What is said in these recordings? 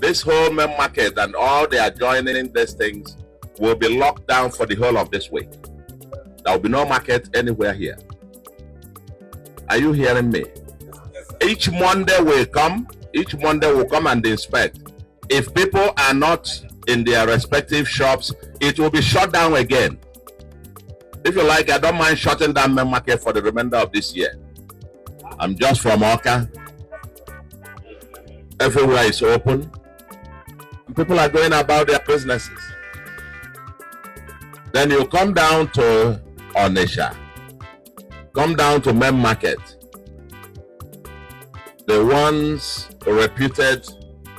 This whole main market and all the adjoining these things will be locked down for the whole of this week. There will be no market anywhere here. Are you hearing me? Each Monday will come, each Monday will come and inspect. If people are not in their respective shops, it will be shut down again. If you like, I don't mind shutting down main market for the remainder of this year. I'm just from Awka. Everywhere is open. People are going about their businesses. Then you come down to Onitsha, come down to main market. The once reputed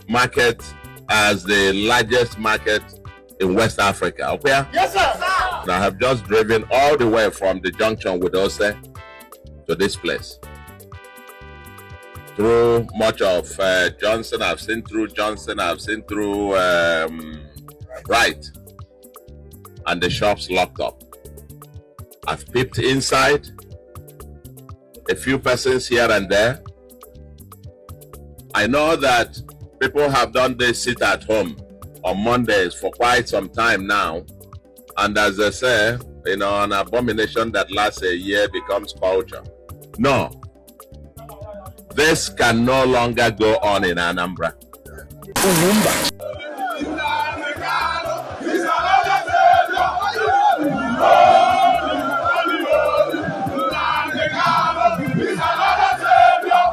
market as the largest market in West Africa. Okay? Yes, sir. I have just driven all the way from the junction with Ose to this place. Through much of Johnson, I've seen through Johnson, I've seen through Right, and the shops locked up. I've peeped inside, a few persons here and there. I know that people have done this sit at home on Mondays for quite some time now. And as they say, an abomination that lasts a year becomes culture. No. This can no longer go on in Anambra. Ugwumba. He's another savior. Holy, holy, holy. Nnamdi Kanu is another savior.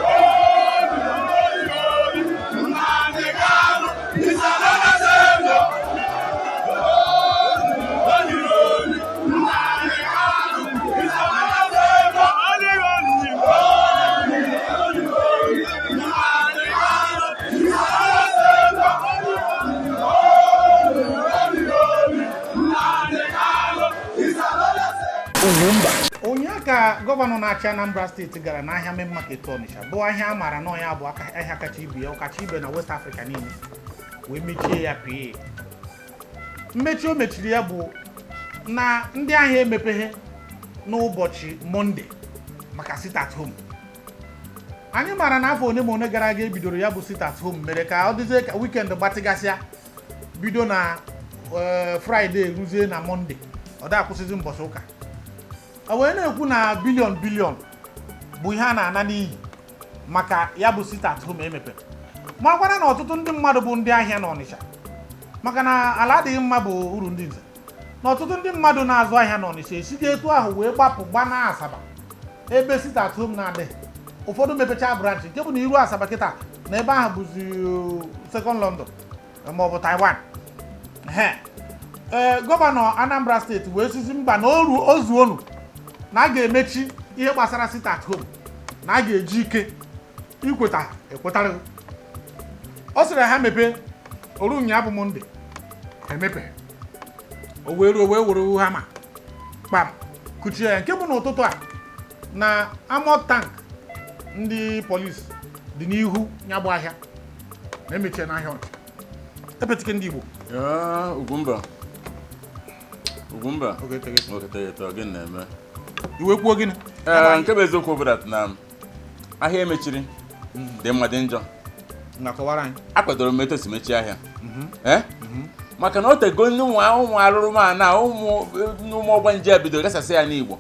Holy, holy, holy. Nnamdi Kanu is another savior. Holy, holy, holy. Nnamdi Kanu is another savior. Holy, holy, holy, holy, holy. Nnamdi Kanu is another savior. Holy, holy, holy. Nnamdi Kanu is another savior. Ugwumba. Ụnyaa ka gọvanọ na-achị Anambra Steeti gara n'ahịa main market Ọnịsha, bụ ahịa a maara na ọnya bụ ahịa kacha ibe ya, ọkacha ibe na West Africa niile, wee mechie ya pee. Mmechi o mechiri ya bụ na ndị ahịa emepeghe n'ụbọchị Mọnde maka sit at home. Anyị maara na afọ 1 ma 1 gara aga ebidoro ya bụ sit at home mere ka ọ dịzie ka weekend gbatịgasịa, bido na Fraịde ruzie na Mọnde, ọ da akwụsịzi mbọchị ụka. O wee na-ekwu na billion billion bụ ihe a na-ana n'iyi maka ya bụ sit at home emepere, makwara na ọtụtụ ndị mmadụ bụ ndị ahịa n'Ọnịsha, maka na ala adịghị mma bụ uru ndị nze, na ọtụtụ ndị mmadụ na-azụ ahịa n'Ọnịsha esighị etu ahụ wee gbapụ gbana Asaba, ebe sit at home na-adịghị. Ụfọdụ mepechaa branch, nke bụ na iru Asaba kịta na ebe ahụ bụzi second London maọbụ Taiwan. Ehe. Ee, gọvanọ Anambra Steeti wee sizi mba na oru ozuonu na a ga-emechi ihe gbasara sit at home, na a ga-eji ike ikweta ekwetara. Ọ sịrị ha mepee oru ụnyaa bụ Mọnde, emepe. O wee ruo wee were hammer kpam kuchie ya, nke bụ n'ụtụtụ a na armored tank ndị polisi dị n'ihu ya bụ ahịa na emechie n'ahịa Ọnịcha. Epetike ndị Igbo. Ya, Ugwumba. Ugwumba. Oge tegete. Nwoke tegete, ọ gịnị na-eme? Iwe kwuo gịnị? Ee, nke bụ eziokwu bụ that na ahịa emechiri dị mma dị njọ. Na kọwara anyị. Akwadoro m etu esi mechie ahịa. Ee? Maka na o tego ndị ụmụ arụrụmana ụmụ ọgbanje bidoro gasasị ya n'Igbo.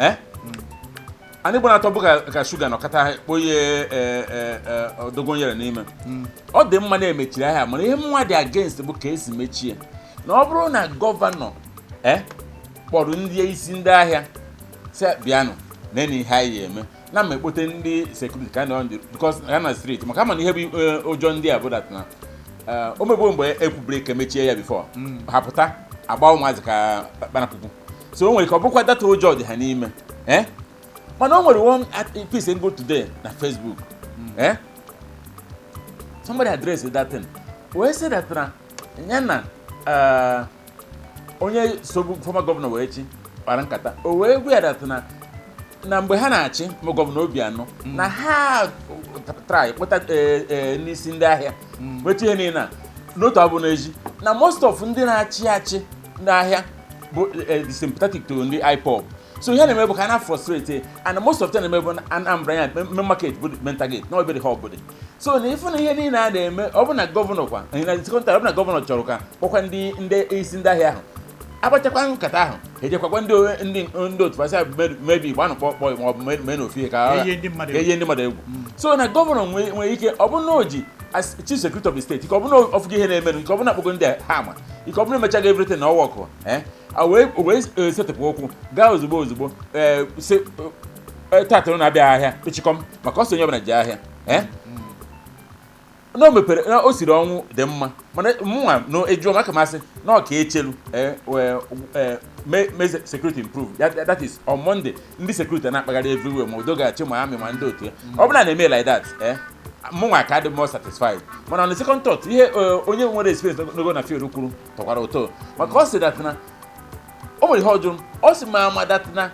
Ee? Anyị Igbo na-atọ bụ ka shuga nọkọta kponye dogonyere n'ime. Ọ dị mma na-emechiri ahịa, mana ihe mma dị against bụ ka esi mechie. Na ọ bụrụ na gọvanọ kpọrọ ndị isi ndị ahịa sị, "Bịanụ nene ihe anyị eme na ma ekpote ndị security ka nọ because ya na street," maka ama na ihe bụ ụjọ ndị a bụ that na o megbo mgbe ekwubiri ka emechie ya before ha pụta agba ụmụazị ka kpanapupu. So o nwere ka ọ bụkwa data ụjọ dị ha n'ime. Mana o nwere one piece ngo today na Facebook, somebody address that thing wee sị that na ya na onye sobu former governor wee chi kpara nkata, o wee gwa ya that na mgbe ha na-achị ma gọvanọ Obianọ na ha try kpụta n'isi ndị ahịa wetu ihe niile a n'otu abụ n'ezi, na most of ndị na-achị achị n'ahịa bụ the sympathetic to ndị IPOB. So ihe na-eme bụ ka a na frustrate, and most of the time na-eme bụ na Anambra ya main market bụ main target na obere ha obodo. So na ifu na ihe niile a na-eme, ọ bụ na gọvanọ kwa na second time, ọ bụ na gọvanọ chọrọ ka kpọkwa ndị isi ndị ahịa ahụ agbachakwa nkata ahụ, ejekwakwa ndị otu fasị mebi gbanụ kpọkpọ ma ọ bụ mee n'ofu ihe ka Ka eyie ndị mmadụ ka eyie ndị mmadụ egwu. So na gọvanọ nwere ike, ọ bụrụ na o ji as chief security of the state, ike ọ bụrụ na ọfụgo ihe na-emenụ, ike ọ bụrụ na akpọgo ndị a ha ama, ike ọ bụrụ na emechago everything na ọwa ọkụ a wee setịpụ okwu gaa ozugbo ozugbo, ee si tatụrụ na-abịa ahịa kpechikọm maka ọsọ onye ọbụla ji ahịa na o mepere na o siri ọnwụ dị mma. Mana mụnwa na ejuo maka masị na ọ ka echelu mee security improve. That is on Monday ndị security na-akpagharị everywhere, ma udo ga-achị, ma amị, ma ndị otu ya. Ọ bụla na-eme like that, mụnwa ka dị more satisfied. Mana on the second thought, ihe onye nwere experience n'ogo na field kwuru tọkwara ụtọ, maka ọ sị that na o nwere ihe ọjụrụ. Ọ sị ma ama that na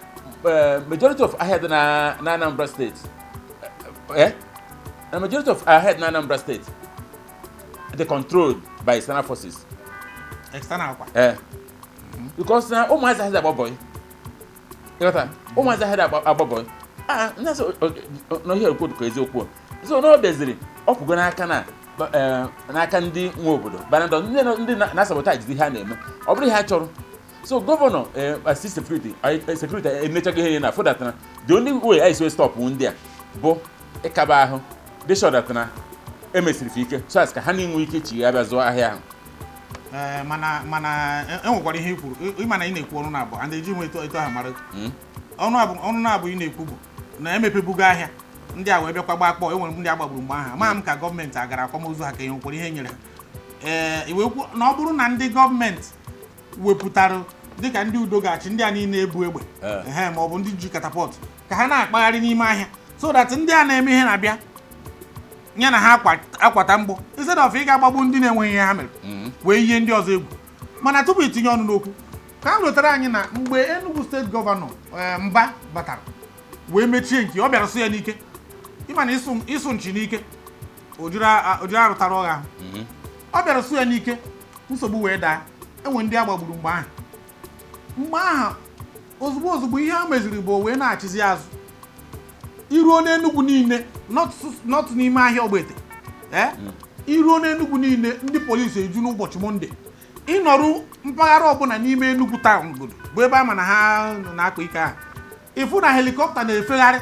majority of ahịa dị na Anambra Steeti, the majority of ahịa dị na Anambra Steeti dị controlled by external forces. External kwa? Because na ụmụazị ahịa agba boy, ịghọta, ụmụazị ahịa agba boy ah ndị asị n'ohe ekwu ka eziokwu. So na ọ bịaziri ọ pụgo n'aka na n'aka ndị nwe obodo bana ndị na-asabotage ihe a na-eme, ọ bụrụ ihe ha chọrọ. So gọvanọ assist security emechago ihe na for that na the only way anyị si stop ndị a bụ ịkaba ahụ dị sure that na emesiri fa ike so as ka ha na-enwe ike ichi ya bịa zụọ ahịa ahụ. Ee, mana e nwekwara ihe i kwuru. Ịma na ị na-ekwu ọnụ na-abụ and eji nwe etu ahụ mara ọnụ abụ. Ọnụ na-abụ ị na-ekwu bụ na emepebugo ahịa, ndị a wee bịakwa gbaa kpọọ. Enwere ndị a gbagburu mgbe ahụ, ama m ka gọọmenti agara akwamozu ha, ka e nwekwara ihe nyere ha. Ee, i wee kwuo na ọ bụrụ na ndị gọọmenti wepụtara dịka ndị udo ga-achị, ndị a niile ebu egbe, ehe, ma ọ bụ ndị ji catapult ka ha na-akpagharị n'ime ahịa, so that ndị a na-eme ihe na-abịa ya na ha akwata mgbọ, instead of ị ga-agbagbu ndị na-enweghị ihe ha mere wee yie ndị ọzọ egwu. Mana tupu itinye ọnụ n'okwu, ka m wetara anyị na mgbe Enugu Steeti gọvanọ Mba batara wee mechie nke ọ bịara sụ ya n'ike, ịma na ịsụ nchi n'ike o juru arụtara ọgha ahụ. Ọ bịara sụ ya n'ike, nsogbu wee daa, enwe ndị a gbagburu mgbe ahụ. Mgbe ahụ ozugbo ozugbo ihe ha meziri bụ o wee na-achịzi azụ iruo n'Enugu niile, not n'ime ahịa Ogbete, ee, iruo n'Enugu niile, ndị polisi eju n'ụbọchị Monday. Ịnọrụ mpaghara ọbụla n'ime Enugu town obodo bụ ebe a ma na ha na-akpa ike ahụ, ịfụ na helicopter na-efegharị.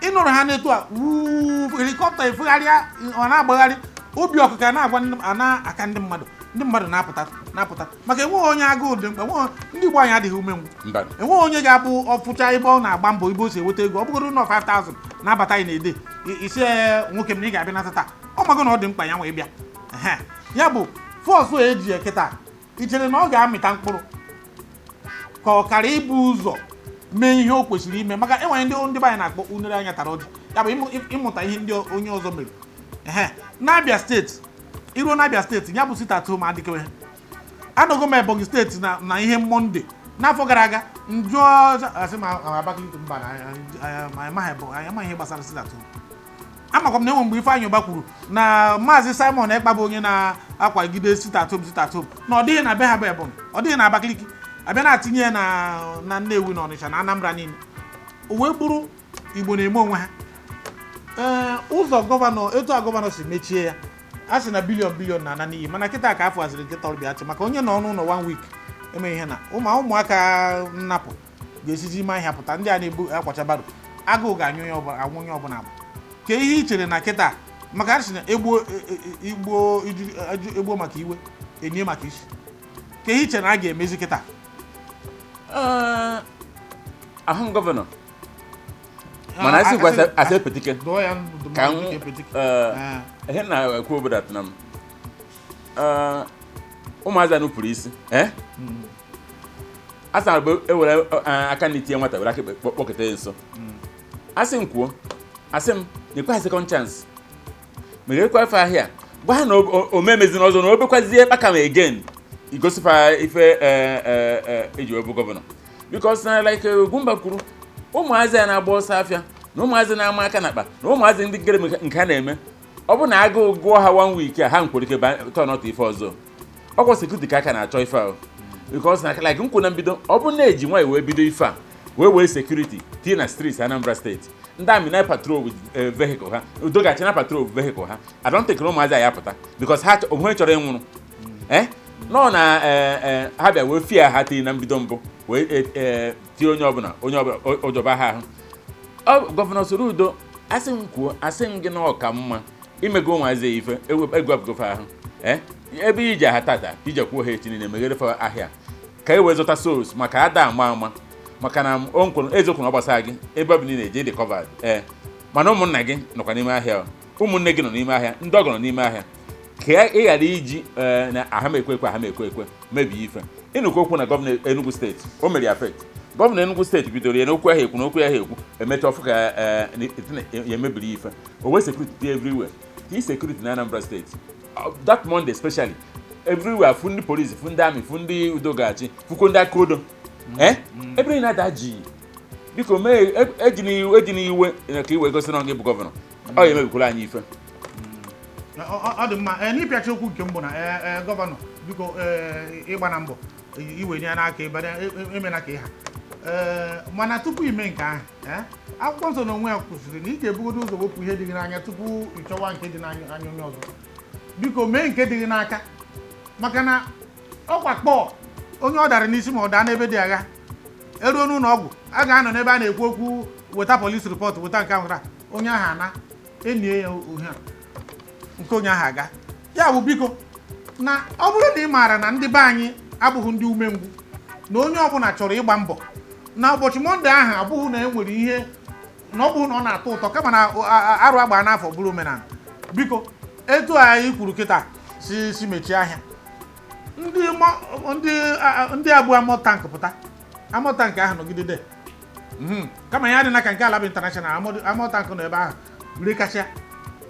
Ịnụrụ ha n'etu a wuu, helicopter efegharịa, ọ na-agbagharị obi ọkụka na-agwa a na-aka ndị mmadụ. Ndị mmadụ na-apụta na-apụta maka enweghị onye agụụ dị mkpa, enweghị ndị Igbo anyị adịghị umengwụ. Mba. Enweghị onye ga-abụ ọfụcha ebe ọ na-agba mbọ ebe o si enweta ego, ọ bụgoro nọ 5000 na-abata anyị na-ede isi nwoke m na ị ga-abịa nata taa, ọ mago na ọ dị mkpa ya nwa ịbịa. Ehe. Ya bụ force a eji eketa, ị chere na ọ ga-amịta mkpụrụ ka ọ kara ibu ụzọ mee ihe o kwesịrị ime? Maka enwere ndị be anyị na-akpọ unere anya tara ọjị, ya bụ ịmụta ihe ndị onye ọzọ mere. Ehe, n'Abia Steeti, iruo n'Abia Steeti, ya bụ sit at home adịkewe. Anọgo m Ebonyi Steeti na ihe Monday n'afọ gara aga, njụọ asị ma Abakaliki mba na anyị amaghị anyị amaghị ihe gbasara sit at home. Amakwa m na enwe mgbe Ifeanyị Ụba kwuru na Maazị Simon Ekpa bụ onye na-akwagide sit at home, sit at home, na ọ dịghị na be ha bụ Ebonyi, ọ dịghị na Abakaliki, abịa na-atinye ya na Nnewi na Ọnịcha na Anambra niile. O wee bụrụ Igbo na-eme onwe ha. Ee, ụzọ gọvanọ, etu a gọvanọ si mechie ya, a sị na billion billion na-ana n'iyi. Mana kịta ka afọ haziri nkịta ọrịa achị maka onye nọ n'ụlọ one week eme ihe na ụmụaka nnapụ ga-esizi ime ahịa pụta, ndị a na-ebu akwacha baro, agụụ ga-anyụ onye ọbụla, anwụ onye ọbụla agba. Ka ihe i chere na kịta, maka a sị na egbuo igbuo egbuo maka iwe enye maka isi, ka ihe i chere na a ga-emezi kịta? Ee, ahụ m gọvanọ, mana asị gwa asị epetike dụọ ya ndụmọdụ ka m dịka epetike. Ihe na-ekwu obodo atụna m, ụmụazị a nupụrụ isi, a sị na ewere aka na itinye nwata were aka ekpe kpọkọta ya nso. Asị m kwuo, asị m nyekwa ha second chance, meghekwa efe ahịa, gwa ha na o memezina ọzọ, na o bekwazie kpaka m again, igosifa ife eji wee bụ gọvanọ. Because na like Ugwumba kwuru, ụmụazị a na-agba ọsọ afịa na ụmụazị na-ama aka n'akpa na ụmụazị ndị nkere nke ha na-eme, ọ bụ na agụụ gụọ ha one week a, ha nkwere ike turn out ife ọzọ. Ọkwa security ka aka na-achọ ife ahụ, because na like m kwuru na mbido, ọ bụ na eji nwayọ wee bido ife a. Wee wee security tinye na streets Anambra Steeti, ndị army na patrol with vehicle ha, udo ga-achị na patrol with vehicle ha. I don't think na ụmụazị a ya pụta because ha onwe chọrọ ịnwụrụ nọ na ha bịa wee fie ha tinye na mbido mbụ wee tie onye ọbụla, onye ọbụla ụjọba ha ahụ. Ọ Gọvanọ Soludo, asị m kwuo, asị m gị na ọ ka mma imego ụmụazị ya ife egwepụgofe ahụ ebe ije ha tata ije kwuo ha echi niile meghere fa ahịa ka e wee zụta souls maka ada ama ama, maka na o nkwuru eziokwu na ọ gbasara gị ebe ọ bụ niile eje dị covered. Mana ụmụnna gị nọkwa n'ime ahịa o. Ụmụnne gị nọ n'ime ahịa, ndị ọgọ nọ n'ime ahịa, ka ị ghara iji na aha ekwe ekwe aha ekwe ekwe mebie ife. Ịnụkwa okwu na gọvanọ Enugu Steeti o mere affect. Gọvanọ Enugu Steeti bidoro ya n'okwu ahụ ekwu n'okwu ahụ ekwu, emechaa ọfụ ka ya emebiri ife, o wee security dị everywhere, tii security na Anambra Steeti. That Monday especially, everywhere fụ ndị police, fụ ndị army, fụ ndị udo ga-achị, fụkwo ndị aka odo, ebe niile ada ji. Biko mee ejina iwe ka iwe gosi na ọ gị bụ gọvanọ, ọ ya emebikwala anyị ife. Ọ dị mma. N'ịpịachi okwu nke mbụ na gọvanọ, biko, ịgba na mbọ iwenye ya n'aka ebe emena ka ịha mana tupu ime nke ahụ, akwụkwọ nsọ na onwe ya kwụsịrị na ị ga-ebugodo ụzọ wepụ ihe dị gị n'anya tupu ị chọwa nke dị n'anya anya onye ọzọ. Biko mee nke dị gị n'aka, maka na ọkwa kpọọ onye ọ dara n'isi ma ọ daa n'ebe dị agha eruo n'ụlọ ọgwụ, a ga-anọ n'ebe a na-ekwu okwu weta police report, weta nke ahụ taa, onye ahụ ana enie ya ohe a nke onye ahụ aga. Ya bụ, biko, na ọ bụrụ na ị maara na ndị be anyị abụghị ndị umengwụ, na onye ọbụla chọrọ ịgba mbọ na ụbọchị Monday ahụ, abụghị na e nwere ihe na ọ bụghị na ọ na-atọ ụtọ, kama na arụ agba n'afọ bụrụ omenala. Biko, etu anyị kwuru kịta si mechie ahịa, ndị abụọ armoured tank pụta, armoured tank ahụ nọgide de. Kama ya dị na ka nke Alaba International, armoured tank nọ ebe ahụ rekasịa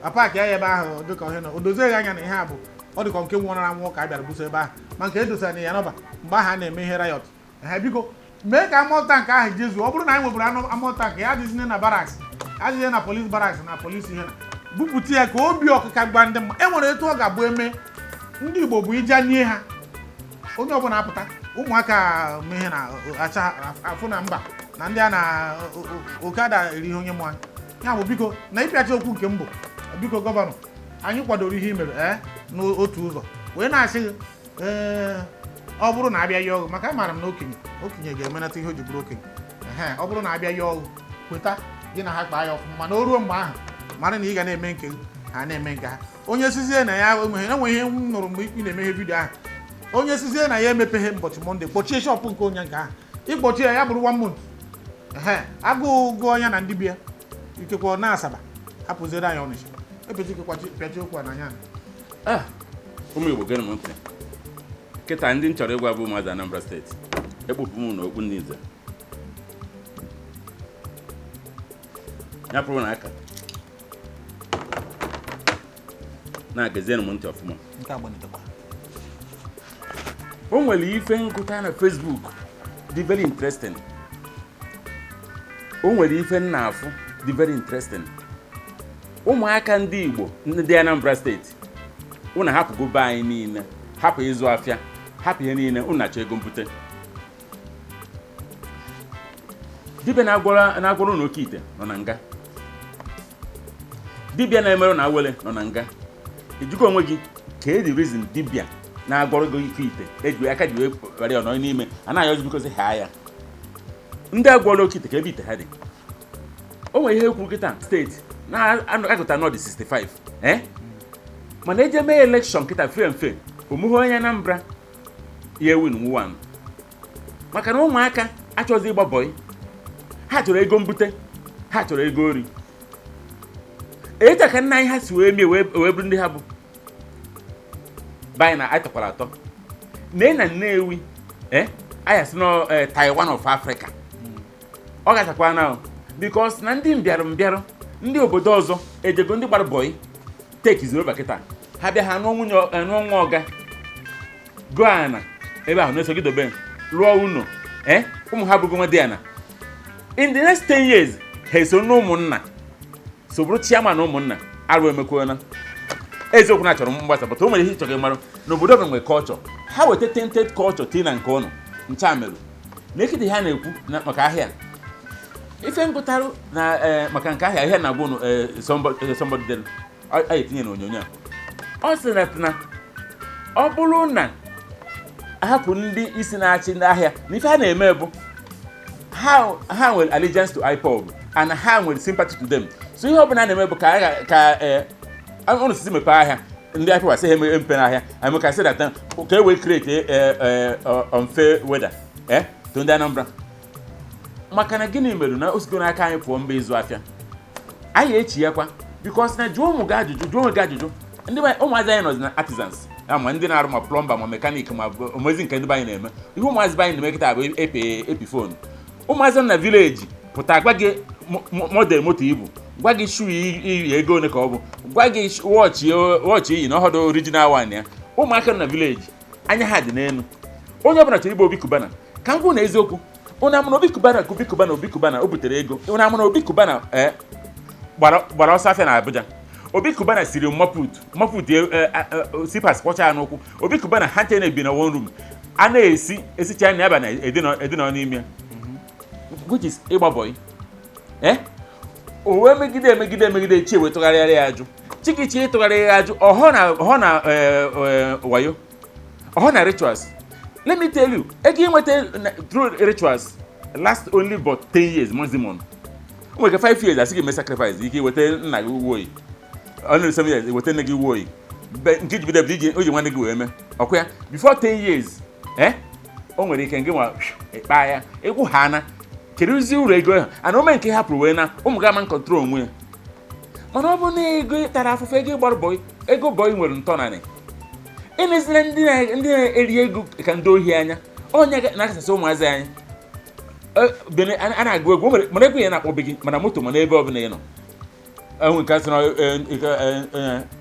a park ya ebe ahụ dịka ihe na o dozighị anya na ihe a bụ ọ dịka nke nwụrụ anwụ ka a bịara buso ebe ahụ, ma nke edosara na ya nọba mgbe ahụ a na-eme ihe riot ha. Biko mee ka armoured tank ahụ jezuo. Ọ bụrụ na anyị nweburu anụ armoured tank ya adịzine na barracks, adịghị na police barracks na police ihe na bupụta ya ka obi ọkụka gba ndị mma. E nwere etu ọ ga-abụ eme ndị Igbo bụ ije nye ha onye ọbụla apụta, ụmụaka mee ihe na acha afụ na mba na ndị a na oke ada eri ihe onye mụ anya ya bụ. Biko, na ịpịacha okwu nke mbụ, biko gọvanọ, anyị kwadoro ihe i mere n'otu ụzọ wee na-asị gị, ọ bụrụ na abịa ya ọgụ, maka amaara m na okenye okenye ga-emenata ihe o ji bụrụ okenye. Ehe, ọ bụrụ na abịa ya ọgụ, kweta gị na ha kpaa ya ọfụma, mana o ruo mgbe ahụ, mara na ị ga na-eme nke gị, ha na-eme nke ha. Onye sizie na ya enweghị enweghị ihe m nụrụ mgbe ị na-emeghe video ahụ, onye sizie na ya emepeghe ụbọchị Monday, kpọchie shop nke onye nke ahụ, ịkpọchie ya, ya bụrụ one month. Ehe, agụụ gụọ ya na ndị bịa ikekwe ọ na-asaba hapụziere anyị Ọnịsha epechikekwa pịachi okwu a n'anya. Ah, ụmụ Igbo, gere m ntị kịta. Ndị m chọrọ ịgwa bụ ụmụazị Anambra Steeti, ekpopụ m n'okpu ndị nze ya pụrụ na aka na-agazienụ m ntị ọfụma. Nke a gbanitekwa. O nwere ife ngụta na Facebook dị very interesting. O nwere ife m na-afụ dị very interesting. Ụmụaka ndị Igbo ndị Anambra Steeti, unu hapụgo be anyị niile, hapụ ịzụ afịa, hapụ ihe niile, unu na-achọ ego mbute. Dibịa na-agwọrọ unu oke ite nọ na nga, dibịa na-emerụ na awele nọ na nga. Ijikọ onwe gị ka e the reason dibịa na-agwọrọ gị ike ite eji aka ji wee were ya nọ n'ime anaghị ọzọ bikozi ha ya. Ndị agwọrọ oke ite, ka ebe ite ha dị. O nwere ihe kwuru kịta steeti na-agụta nọdị 65 mana eje mee election kịta free and fair, omughe onye Anambra ya ewin one, maka na ụmụaka achọghịzị ịgba bọyị, ha chọrọ ego mbute, ha chọrọ ego ori. Etu ka nna anyị ha si wee mie wee bụrụ ndị ha bụ be anyị na anyị tọkwara atọ nee na Nnewi anyị asị nọ Taiwan of Africa. Ọ gachakwa na because na ndị mbịarụ mbịarụ ndị obodo ọzọ ejego, ndị gbara bọyị take over kịta. Ha bịa, ha nụọ nwunye, nụọ nwa ọga, gụọ ana ebe ahụ na-esogidobe lụọ ụnọ ụmụ ha bụgo nwa dị ana. In the next 10 years ha eso na ụmụnna so bụrụ chairman ụmụnna. Arụ emekwuona. Eziokwu na achọrọ mgbasa pụta, o nwere ihe ịchọrọ ịmarụ n'obodo ọbụla nwere culture ha weta tainted culture tii na nke ụnụ ncha merụ na ekete ha na-ekwu maka ahịa. Ife ngụtarụ na maka nke ahịa ihe na-agwa unu, somebody dere anyị etinye n'onyonyo a, ọ sị na ọ bụrụ na ahapụ ndị isi na-achị ndị ahịa na ife ha na-eme bụ ha nwere allegiance to IPOB and ha nwere sympathy to them. So ihe ọbụla a na-eme bụ ka ụnụ sisi mepee ahịa, ndị IPOB asị ha emepe n'ahịa eme ka sị that ka e wee create unfair weather to ndị Anambra. Maka na gịnị mere na o sigo n'aka anyị pụọ mba ịzụ afịa anyị echi ya kwa? Because na jụọ ụmụ gị ajụjụ, jụọ onwe gị ajụjụ. Ndị ụmụazị anyị nọzi na artisans ya, ma ndị na-arụ ma plumber, ma mechanic, ma omezi nke ndị be anyị na-eme. Ihe ụmụazị be anyị na-eme kịta bụ epi phone. Ụmụazị nọ na village pụta gwa gị model moto ibu, gwa gị shoe iyi ego ole ka ọ bụ, gwa gị watch iyi na ọhọdụ original one ya. Ụmụaka nọ na village, anya ha dị n'elu. Onye ọbụla chọrọ ịbụ Obi Cubana. Ka m kwuo na eziokwu, ụnụ amụna Obi Cubana? Obi Cubana, Obi Cubana o butere ego. Ụnụ amụna Obi Cubana gbara ọsọ afịa na Abuja? Obi Cubana siri maput maput slippers kwọcha ya n'ụkwụ. Obi Cubana ha nche na-ebi na one room, a na-esi esicha na abalị edina n'ime ya, which is ịgba boy. O wee megide emegide emegide chi wee tụgharịara ya ajụ. Chikichi ịtụgharị ya ajụ ọhọ na wayo, ọhọ na rituals. Let me tell you, ego ịnweta through rituals last only but 10 years maximum. O nwere ike 5 years, asị gị mee sacrifice ike weta nna gị uwe oyi, ọ nụrụ 7 years, weta nne gị uwe oyi. Nke ji bido ebido iji o ji nwanne gị wee mee ọkwa ya before 10 years. O nwere ike ngị nwa ịkpa ya ịkwụ ha na kedụzi uru ego ahụ ana ome nke hapụrụ wee na ụmụ gị ama control onwe ya. Mana ọ bụ na ego ị tara afụfụ, ego ịgbara boy, ego boy nwere ntọnanị. Enezila ndị na-eri ego ka ndị ohi anya. Onye na-akasasị ụmụazị anyị. Bene a na-agụ egwu o nwere, mana egwu ya na-akpọbe gị, mana moto, mana ebe ọbụla ị nọ enwe nke sị na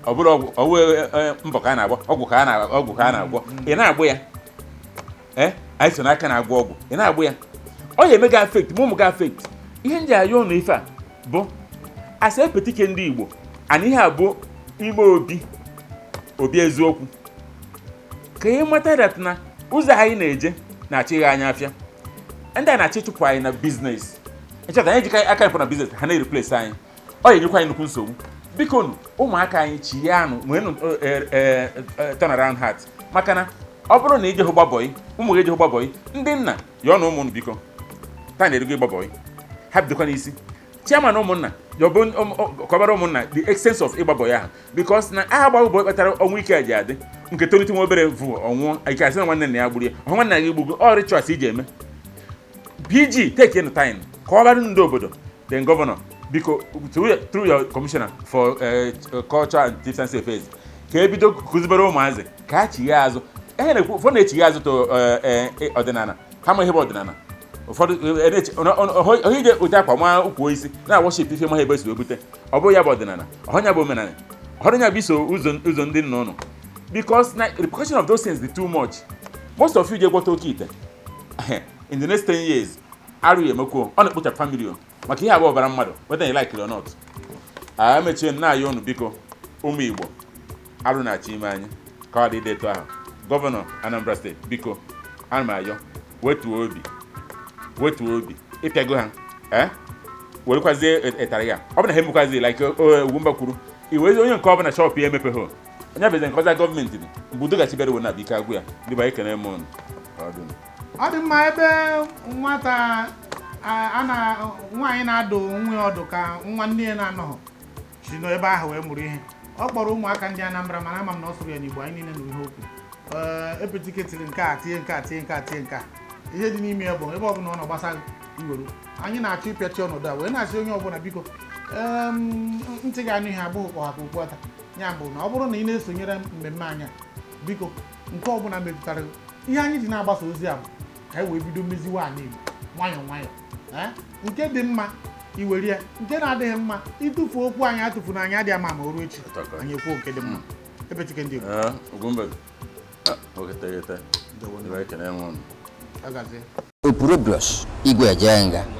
ọ bụrụ ọgwụ ọwụ mbọ ka a na-agba ọgwụ ka a na ọgwụ ka a na-agwọ, ị na-agbụ ya. Anyị so n'aka na-agwọ ọgwụ, ị na-agbụ ya, ọ ga-eme gị affect, ma ụmụ gị affect. Ihe ndị ayọ ụnụ ife a bụ asị epetike ndị Igbo ana ihe a bụ ime obi obi eziokwu ka ị mata that na ụzọ anyị na-eje na-achịghị anyị afịa. Ndị a na-achọ ịchụpụ anyị na business nchọta anyị jikọ aka anyị pụ na business, ha na-ereplace anyị, ọ ga-enyekwa anyị nnukwu nsogbu. Biko nụ, ụmụaka anyị chigha anụ nweenụ turn around heart, maka na ọ bụrụ na ije hụ gba boy, ụmụ gị eje hụ gba boy. Ndị nna yọọ na ụmụ unu, biko, taa na-erugo ịgba boy, ha bidokwa n'isi. Chairman ụmụnna yọbụ kọbara ụmụnna the essence of ịgba boy ahụ, because na aha gba boy kpatara ọnwụ ike ji adị nke tolite nwa obere vụ ọnwụọ ike, asị na nwanne nna ya gburu ya, ọhụ nwanne ya gị gbugo. Ọ rituals iji eme PG take in time kọwara ndị obodo. Then governor, biko, through your commissioner for culture and chieftaincy affairs, ka ebido kụzibere ụmụazị ka ha chigha azụ. Ihe na-ekwu, ụfọdụ na-echigha azụ to ọdịnala ha ma ihe bụ ọdịnala. Ụfọdụ onye ije ụdị akwa nwa ukwu isi na worship ife ma ha ebe si wee bute, ọ bụrụ ya bụ ọdịnala, ọhụ ya bụ omenala, ọhụrụ ya bụ iso ụzọ ndị nna ụnụ, because na repercussion of those things dị too much. Most of you je gwọta oke ite, in the next 10 years arụ ya emekwuo, ọ na-ekpochapụ family o, maka ihe abụọ ọbara mmadụ, whether you like it or not. A mechie m na-ayọ unu, biko, ụmụ Igbo, arụ na-achọ ime anyị ka ọ dị dị etu ahụ. Governor Anambra State, biko, ana m ayọ, wetuo obi, wetuo obi. Ịpịago ha werekwazie ịtarị ya. Ọ bụ na ha emekwazi like Ugwumba kwuru, iwe onye nke ọbụla shop ya emepeghị, onye bụzi nke ọza gọọmenti dị mgbe udo gachi bịara na abụ ike agwụ ya. Ndị bụ anyị kene m unu. Ka ọ dị unu. Ọ dị mma. Ebe nwata a na nwaanyị na-adụ nwa ya ọdụ ka nwa nne ya na-anọghọ si n'ebe ahụ wee mụrụ ihe ọ kpọrọ ụmụaka ndị Anambra. Mana ama m na ọ sụrụ ya n'Igbo, anyị niile nụrụ ihe okwu. Ee, epetike tiri nke a, tinye nke a, tinye nke a, tinye nke a. Ihe dị n'ime ya bụ ebe ọbụla ọ nọ gbasa iwere anyị na-achọ ịpịachi ọnọdụ a wee na-asị onye ọbụla, biko, ntị ga-anụ ihe abụghị kpọ ha ka okwu ata ya bụ na ọ bụrụ na ị na-esonyere mmemme anyị a, biko, nke ọbụla metụtara ihe anyị ji na-agbasa ozi a bụ ka anyị wee bido meziwe ala Igbo nwayọọ nwayọọ. Nke dị mma iwere ya, nke na-adịghị mma ịtụfu. Okwu anyị atụfu na anyị adịghị ama ma o ruo echi anyị ekwuo nke dị mma. Ebetike ndị Igbo. Ee, Ugwumba, nwoke teghete. Ndị bụ anyị kene m unu. Agazie. Opurobios Igwe Ejenga.